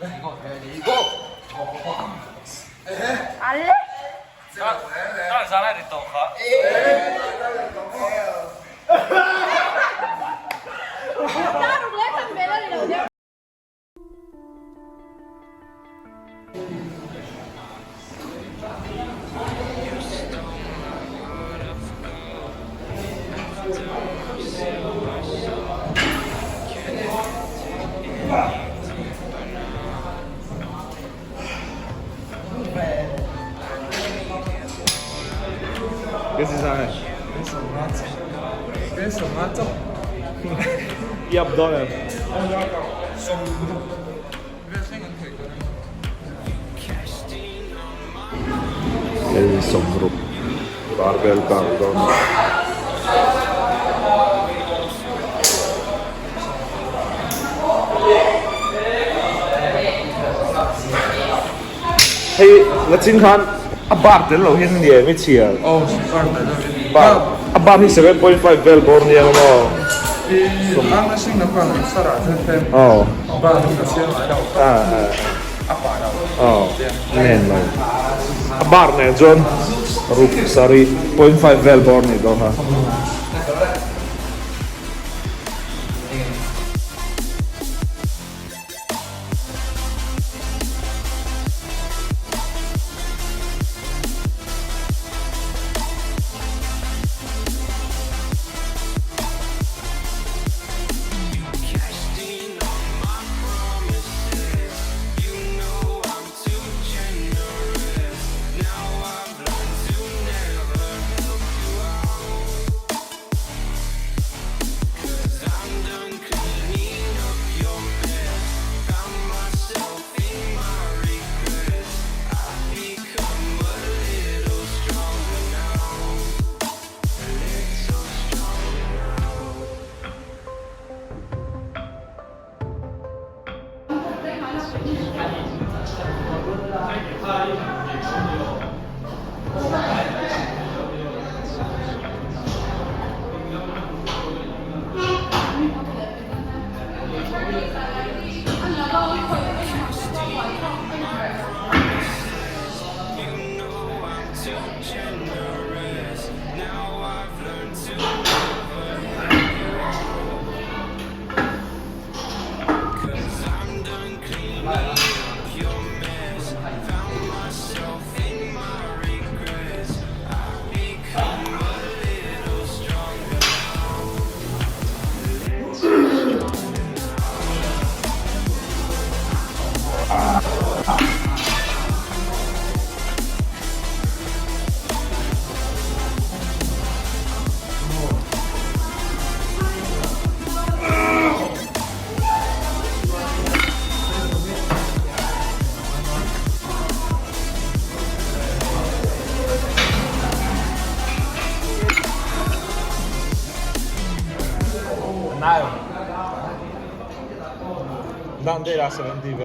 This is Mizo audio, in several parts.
Hei sawmruk barbell kar dawn a. Hei lachin khan a bar tel lo hian nia mi chhiar. Oh bar tel lo hian. Bar a bar hi 7.5 vel bawr nia maw. I ang sing lampang sarah chuan tlem bar hi ka siam ngai lo. A pah lo. Aw nen lo. A bar nen chuan ruk sarih point five vel bawr nih dawn kha. Dan dela 70 vel.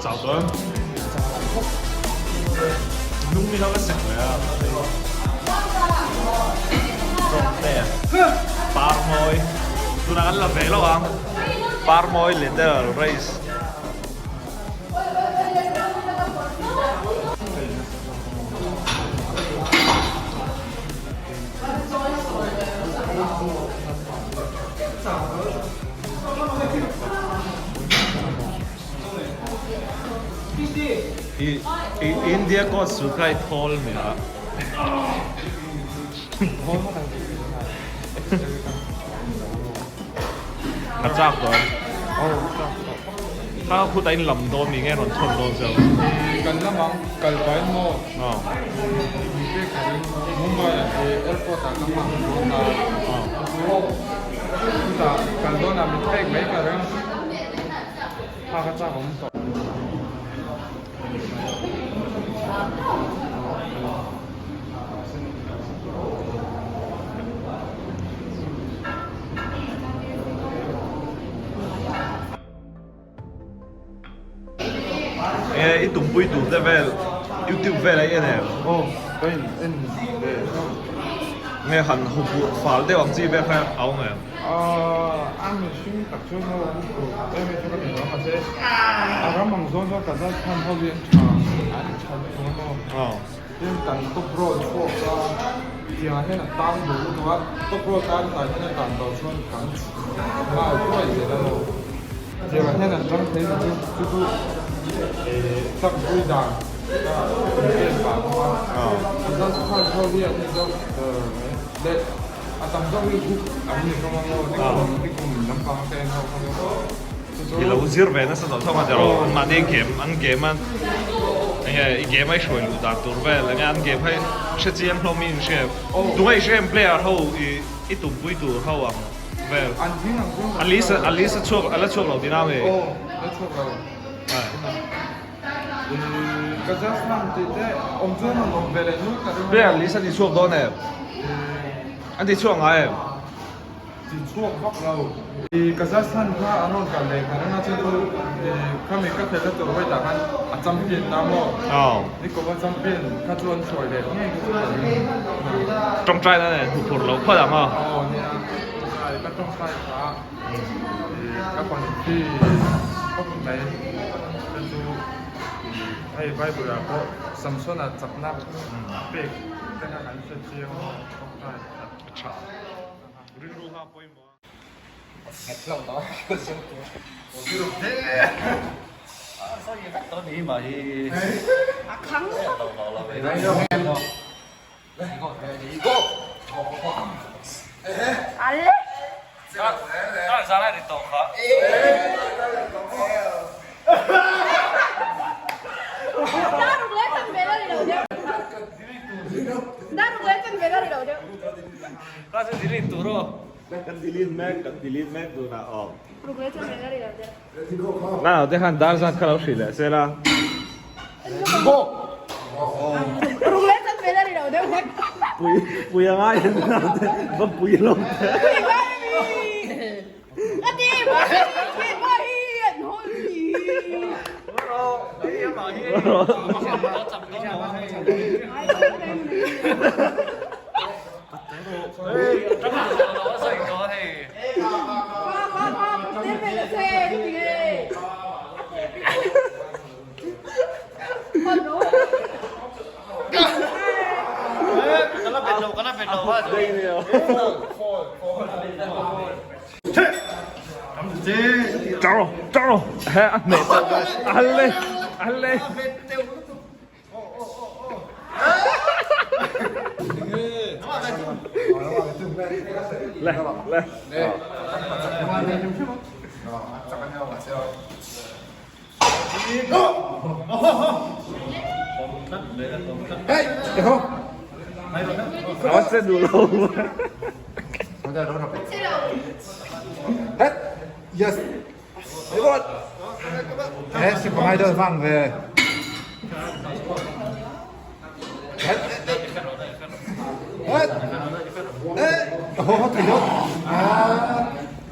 Chào tuấn. Nung mi lo ka sek ve a. Par mawi. Tunah kan la ve lo ang. Par mawi little race. I India coach chu kha i thawl mi a. A chak dawn. Kha khut a in lam dawn mi nge rawn chhawn dawn cheu. Kan lam ang kal pai maw. Mumbai ah hi airport ah ka hmang dawn a. Chutah kal dawn ah min pek mai ka ring. Kha ka chak awm tawh. Nge i tumpui tur te vel youtube vel a i en em? Aw ka in en ve hlauh. Nge han huphurh fal deuh ang chi vel kha a awm em? Aaa a mihring tak chu ho huphurh em em chu ka ti lo mahse a ram ang zawn chuan Kazakhstan ho hi an tha an tha lutuk a maw? Aw. Tin kan top roll chhuak a tiangah hian a tang duh lutuk a top roll tan tah hian a tan tawh chuan kan nghal thuai zel a maw tiangah hian an tang thei ni chu chu chu eh chak pui dan ka inpen pah bawk a a zan khan ho hi an ni zawk leh a tam zawk hi group an ni hlawm a maw nikum nikum lampang te en ho kha chu. I lo zir ve nasa tawh thawk a tiraw an mahni game an game a enge i game a i hruai luh dan tur vel enge an game kha hre chiang hlawm in hria tunge i hria em player ho i i tumpui tur ho ang vel a list a list a chhuak a la chhuak lo tihna ami player list a ti chhuak dawn em an ti chhuak ngai em. Ti chhuak vak lo. I Kazakhstan kha an rawn kal leh kha reng a chuan chu i khami ka felna tur vawi tah khan a champion ta maw? Aw. Nikawva champion kha chu an hruai leh ngei kha chu ka ring. Tawngtai na nen huphurh loh phawt ang aw. Aw nia, tawngtai ka tawngtai kha i ka confi khawp mai te chu i hei Bible ah pawh Samsona chakna pek te kha kan hre chiang a tawngtai kha. A tha. Rilru kha pawimawh a. Kan delete mek, kan delete mek tunah aw. Nau te khan dar zat kha lo hrilh leh se la. Pui pui a ngai em nau te va pui lo te.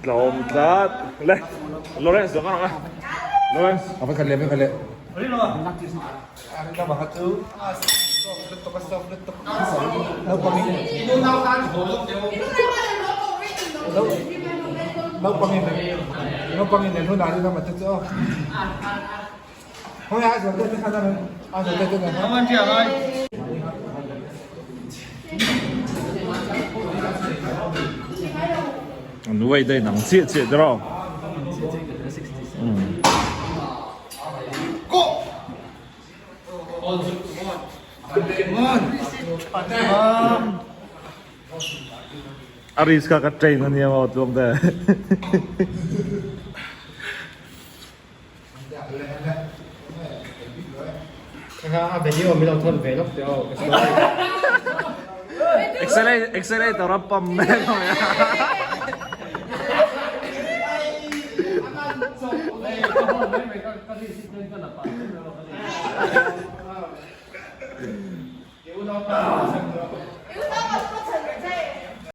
Tlawm tlat le Lawrence zawng a rawh le Lawrence A va khat leh a va khat leh. An weight a inang chiah chiah tiraw. A risk kha ka train ania maw tluang te. A video min lo thawn ve lawk teh aw ka sawi. Accelerator a pump mek a mai a.